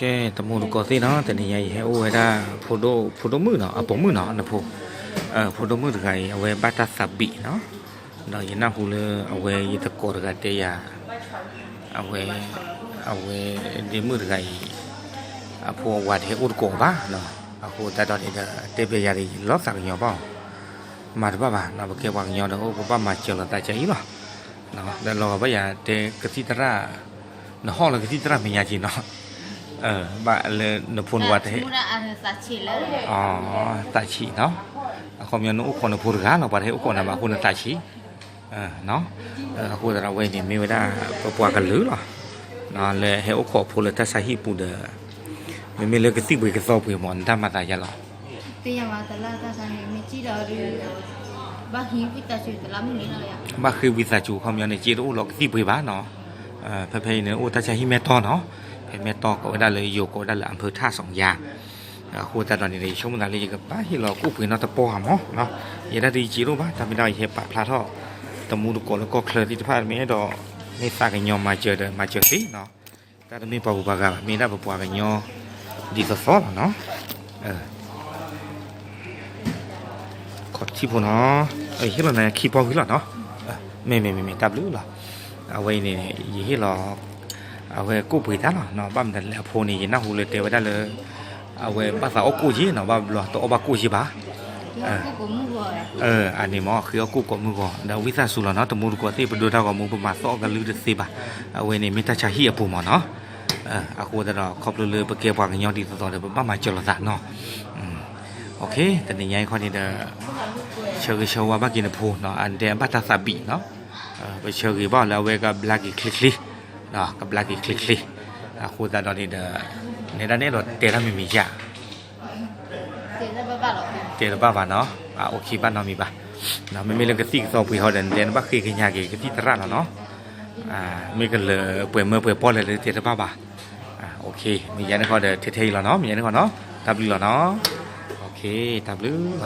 ကဲ တမူတကိးသ့ၣ်နီၤ, တနံၤညါအံၤဟဲအိၣ်ဝဲဒၣ် ဖိဒိၣ်မုၣ်နီၤ, အပိာ်မုၣ်နီၤ, နဖိ, ဖိဒိၣ်မုၣ်တဂၤအံၤ အဝဲဘၣ်တၢ်သးဘံးနီၤ, ဒီးယနၢ်ဟူလၢအဝဲယတကိးတဂၤတဲယၤ, အဝဲ, အဝဲဒ့မုၣ်တဂၤအံၤ အဖိအဝၤတဟဲအိၣ်တကိးဘၣ်နီၤ, အဃိသတးဒီးန့ၣ်ဒီး တဲဘၣ်ယၤဒီး ယလီၤသးကညီၤဘၣ်အီၤ, မၤတဘၣ်ဘၣ်နီၤ, ပကဲပှၤကညီဒီး အိၣ်ပဘၣ်မၤစၢၤလိာ်သးကအံၤလီၤ. ဒီးလီၤဂာ်ဘၣ်ယၤတဲကသံၣ်သရၣ်, နဟီၣ်လၢကသံၣ်သရၣ်မဲာ်ညါက့ၤနီၤ, ဘၣ်လၢနဖိနဝၤတဟဲ, သးဆံးနီၤ, အခီပညီနအိၣ်ခိးနဖိတဂၤလီၤ, ပှၤတဟဲအိၣ်ခိးနၤဘၣ်အဃိနသးဆံး, အဃိသတးဒီးအဝဲန့ၣ် မ့ၢ်ဝဲဒၣ်ပပှၤကလုာ်လီၤ, လၢဟဲအိၣ်ခိးဖိလၢတၢ်ဆါဟံၣ်အပူၤဒီး, မ့မ့ၢ်လၢကသံၣ်ပှ့ၤကသီပှ့ၤမး နတၢ်မၤသးယါလီၤ. ဘၣ်ဃ့ဝံသးစူၤ အခီပညီန့ၣ် က့တအိၣ်လီၤကသံၣ်ပှ့ၤဘၣ်နီၤ, ဖဲဖဲအံၤန့ၣ် အိၣ်တၢ်ဆါဟံၣ်မဲာ်တီၢ်နီၤ, ဖဲမဲာ်တီၢ်ကိးဝဲဒၣ်လၢယိၤကိးဝဲဒၣ်လၢ အဖၢထၣ်စီယါ အဃိသတးဒီးန့ၣ်ဒီး ယဆိကမိၣ်သးလၢယကဘၣ်ဟ့ၣ်လီၤကူၣ်ပှ့ၤနီတပီဧါမး, ယဲဒၣ်ဒ်ယက့တအိၣ်ဘၣ် တၢ်မ့ၢ်တၢ် ယဟဲပာ်ဖျါထီၣ် တမူတကိးလၢကီၢ်ချၢသ့ၣ်တဖၣ် မ့ၢ်အဲၣ်ဒိး မ့ၢ်သးကညီၤမၤစၢၤဒီးမၤစၢၤသ့နီၤ, တၢ်တမ့ၢ်ပှၤဂုၤပှၤဂၤဘၣ် မ့ၢ်ဒၣ်ပပှၤကညီဒ်သိးသိးလီၤနီၤ. ခီၣ်ထံဖိနီၤ, ဟ့ၣ်လီၤနၤခံပီၢ်ဝံၤလီၤနီၤ, မ့မ့မ့မ့ၢ်တၢ်ဘျုးလီၤ. အဝဲအံၤန့ၣ် ယဟ့ၣ်လီၤ အဝဲကူၣ်ပှ့ၤတၢ်လီၤနီၤ, ဘၣ်မနုၤလဲၣ်အဖိန့ၣ် ယနၢ်ဟူလၢတဲဝဲဒၣ်လၢ အဝဲဘၣ်သးအီၣ်ကိၣ်က့နီၤ, ဘၣ်ဘျီတအီၣ်ဘၣ်ကိၣ်က့ဘၣ် အန့ၣ်မ့ၢ်ဃ့အီၣ်ကိၣ်ကိးမုၢ်ဂီၤ ဒီးဝံသးစူၤလီၤနီၤ, တမူတကိးသ့ၣ် ပဒိတၢ်ဂီၤမူ ပမၤသီၣ်အီၣ်ကလုၢ်တသ့ဘၣ်, အဝဲန့ၣ်မ့ၢ်တၢ်ဆါဟံၣ်အပူၤမးနီၤ. အဃိသတးဒီး ခီဖျိလၢပကဲပှၤကညီဒ်သိးသိးဒီး ပဘၣ်မၤစၢၤလိာ်သးနီၤ. တနံၤညါအံၤခီန့ၣ်ဒီး ဆၢဂ့ၤဆၢဝါဘၣ်က့ၤနဖိနီၤ, အဒဲအဘၣ်တၢ်သးဘံးနီၤ, ပဆၢဂ့ၤဘၣ်အီၤလၢအဝဲကဘျါက့ၤချ့ချ့, ကဘျါက့ၤချ့ချ့, အဃိသတးဒီးန့ၣ်ဒီး နဲဒၣ်န့ၣ်အဲၣ်ဒိးတဲတၢ်မံၤမံၤယါ တဲတဘၣ်ဘၣ်နီၤ, အိၣ်ခံဘၣ်နီတမံၤဘၣ်, မ့မ့ၢ်လၢကသံၣ်ကသီပှ့ၤဟီဒီး နတဲနဘၣ်ဃ့ကညးက့ၤကသံၣ်သရၣ်လီၤနီၤ, မ့ၢ်ကလၢၤပှဲၤမၢပှဲၤပီၢ်လဲၣ်လၢတဲတဘၣ်ဘၣ်, မ့ၢ်ယါန့ၣ်ဃီဒီး ထဲထဲအံၤလီၤနီၤ, မ့ၢ်ယါန့ၣ်ဃီနီၤ, တၢ်ဘျုးလီၤနီၤ, တၢ်ဘျုးလီၤ.